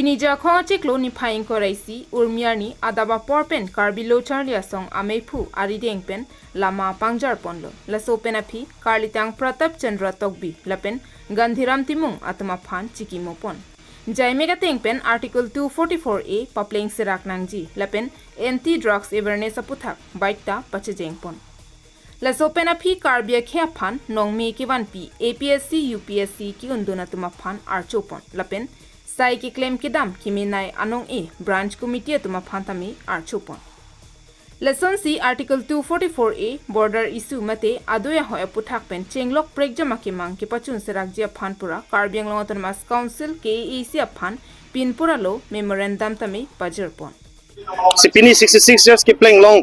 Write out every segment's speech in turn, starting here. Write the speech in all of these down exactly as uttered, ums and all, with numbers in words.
Pini Jakhong achiklo niphai ingkoi ra isi Urmi arni adap apor pen Karbi Lo Charli Asong ameiphu arideng pen lama pangjar ponlo. Laso pen aphi karlitang Pratap Chandra Tokbi lapen Gandhiram Timung atum aphan chikimo pon. Jaimek ateng pen Article two forty-four A papleng serak nangji lapen Anti Drugs Awareness aputhak baita pachejeng pon. Laso pen aphi Karbi akhei aphan nongme kevanpi A P S C, U P S C ke-undun atum aphan archo pon lapen sai keklem kedam kemenei anong-e branch committee atum aphan tame archo pon. Lasonsi Article two forty-four A border issue mate adoi ahoi aputhak pen chenglok prekjam akemang kepachun serakji aphan pura Karbi Anglong Autonomous Council, K A A C aphan pinpura lo memorandum tame pajir pon. Si pini sixty-six years kepleng long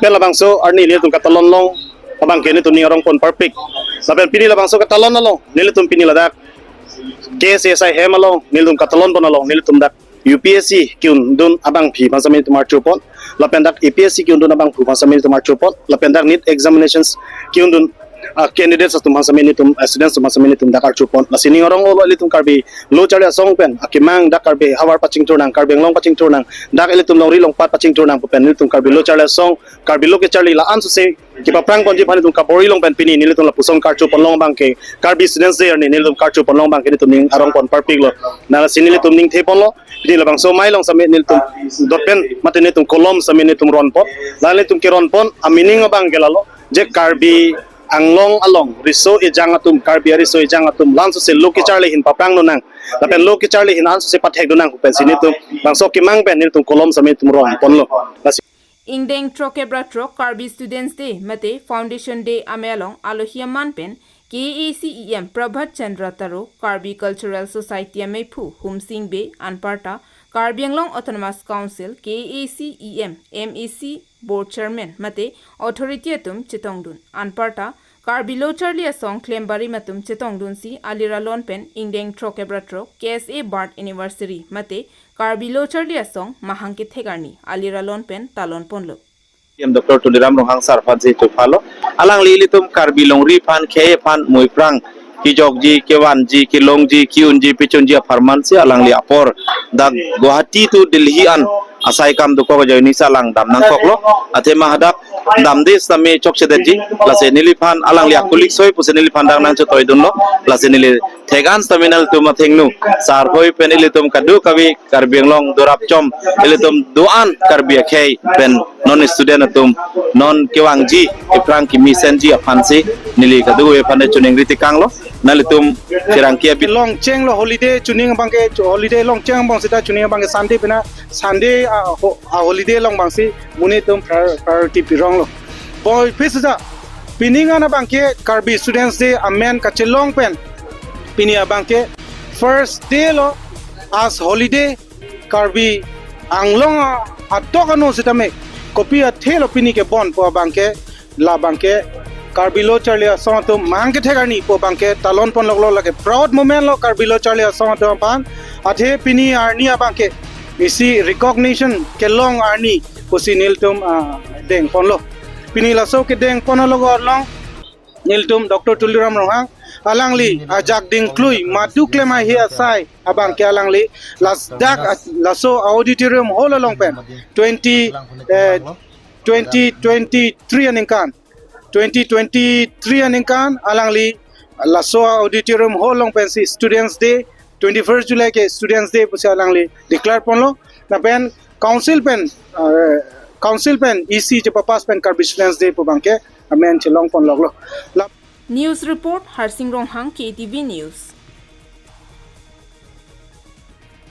pen labangso arni nelitum katalon long abangke nelitum ning arong pon parpik. Lapen pini labangso katalon along nelitum pini ladak K S A S I hem along nelitum katalon pon along nelitum dak U P S C ke-undun abangpi aphan same nelitum archo pon. Lapen dak A P S C ke-undun abangphu aphan same nelitum archo pon. Lapen dak NEET examinations ke-undun, ah, candidates atum aphan same nelitum, ah, students atum aphan same nelitum dak archo pon. Lasi ning arong olo ilitum Karbi Lo Charli Asong pen akemang dak Karbi havar pachingthur nang, Karbi Anglong pachingthur nang, dak ilitum longri longpat pachingthur nang pu pen nelitum Karbi Lo Charli Asong, Karbi Lo Kecharli la-an sose kepaprang ponji aphan nelitum kabor-i long pen pini nelitum lapuson karcho pon long abangke Karbi Students' Day arni nelitum karcho pon long abangke nelitum ning arong pon parpik lo. Lasi nelitum ning the ponlo. Pini labangso amei along same nelitum dot pen mate nelitum kolom same nelitum ron pon. La nelitum keron pon a-meaning abangke lalo je Karbi Anglong along riso ejang atum, Karbi ariso ejang atum la-an sose lo kecharli ahin paprang dun nang lapen lo kecharli ahin la-an sose pathek dun nang pu pensi nelitum labangso akemang pen nelitum kolom same nelitum ron ponlo. Lasi ingdeng throk kep ra throk Karbi Students' Day mate Foundation Day amei along alohi aman pen K A A C E M Prabhat Chandra Taro, Karbi Cultural Society ameiphu Humsing Bey anparta Karbi Anglong Autonomous Council, K A A C E M, M A C, Board Chairman mate authority atum chetongdun. Anparta Karbi Lo Charli Asong klembarim atum chetongdunsi aliralon pen ingdeng throk kep ra throk K S A birth anniversary mate Karbi Lo Charli Asong mahang kethek arni aliralon pen talon ponlo. C M Doctor Tuliram Ronghang sir aphansi chupha lo. Alangli ilitum Karbi longri aphan, khei aphan, muiprang, kejokji, kevanji, kelongji, ke-unji, pechunji apharmansi alangli apor dak Guwahati to Delhi an asai kam dokok ajoinesi alang dam nangkoklo. Athema hadak damde sitame chokchedetji. Lasi neliphan alangli a-colleagues hoi pusi neliphan dak nangchetoidunlo. Lasi neli thek-an sitame nelitum athengno sir hoi pen ilitum kadokave Karbi Anglong dorapchom ilitum do-an Karbi akhei pen non student atum non kevangji, kephrang kemesenji aphansi neli kadokave aphan choningri tekanglo. Nelitum pherangke abi long chenglo holiday chuning abangke, chu-, holiday long cheng abang seta chuning abangke Sunday pena Sunday a, ho-, a-holiday along abangsi monit atum prior-, priority pironglo. Boi pisa pini ngan abangke Karbi Students' Day amen kachelong pen pini abangke first day lo as holiday Karbi Anglong a-, atok ano sitame kopi athe lo pini kebon pu abangke labangke Karbi Lo Charli Asong atum mahang kethek arni pu abangke talon ponloklo, lake proud moment lo Karbi Lo Charli Asong atum aphan. Athe pini arni abangke isi recognition kelong arni pusi nelitum, ah, deng ponlo. Pini laso kedeng pon along nelitum Doctor Tuliram Ronghang alangli ajak dingklui madu klem ahi asai abangke alangli ladak laso auditorium hall along pen twenty, eh, twenty twenty-three aningkan, twenty twenty-three aningkan alangli laso auditorium hall along pensi Students' Day, twenty-first July ke Students' Day pusi alangli declare ponlo. Lapen council pen, eh, council pen E C chepapass pen Karbi Students' Day pu abangke amen chelong ponloklo. La- News report, Harsing Ronghang, K T V News.